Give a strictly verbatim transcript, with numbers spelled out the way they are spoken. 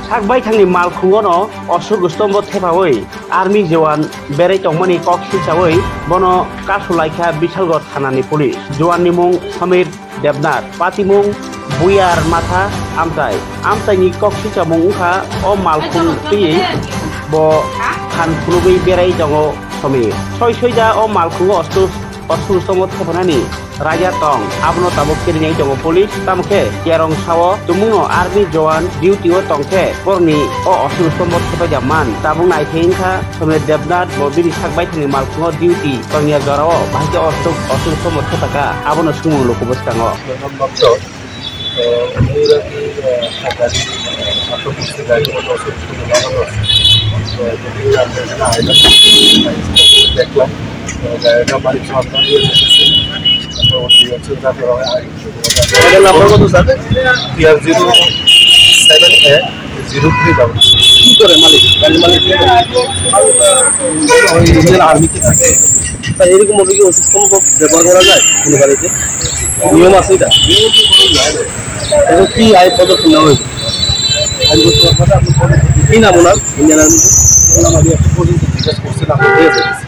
Sakbaithangni malkhungono osuk stombo thepawi army jowan berai tongmani kok silchawi bono kasu laikha Bisalgor thanani police. Jowanni mung Samir Debnath, patimung Buyar Matha Amtai. Amtaini kok silchamung wngkha o malkhung twiwi bo phan phunugwi berai tongo Samir. Soi soida o malkhungo osuk, osuk stombo thepanani raida tong, abono tabuk kirinai tongo police. Tamo khe Kerong sao tumungno army jowan duty o tong khe borokni o osuk stombo thepaijak man. Tabuk nai khe wngkha Somir Debnath bo bini sakbaithangni malkhungo duty tongya jorao bahai khe osuk, osuk stombo thepaka, abono sumung luku bwskango. দেখলাম, আহ, গাড়িটা বাড়ি সব দিয়ে রেখেছি। তারপর ওর দিয়ে হচ্ছে ওটা তো আগে এটা নাম্বার কত, স্যার? টিআর জিরো সেভেন এ জিরো থ্রি ডাবল। কি করে মালিক? গাড়ির মালিক কে করে? ওই ইন্ডিয়ান আর্মিতে থাকে। তা এরকম ভাবে কি ওষুধ সম্ভব ব্যবহার করা যায় কোনো গাড়িতে? নিয়ম আছে এটা? এখন কি আইন পদক্ষেপ নেওয়া হয়েছে? কি নাম ওনার? ইন্ডিয়ান আর্মিতে? বললাম, আমি এখন পর্যন্ত জিজ্ঞেস করছিলাম, ঠিক আছে?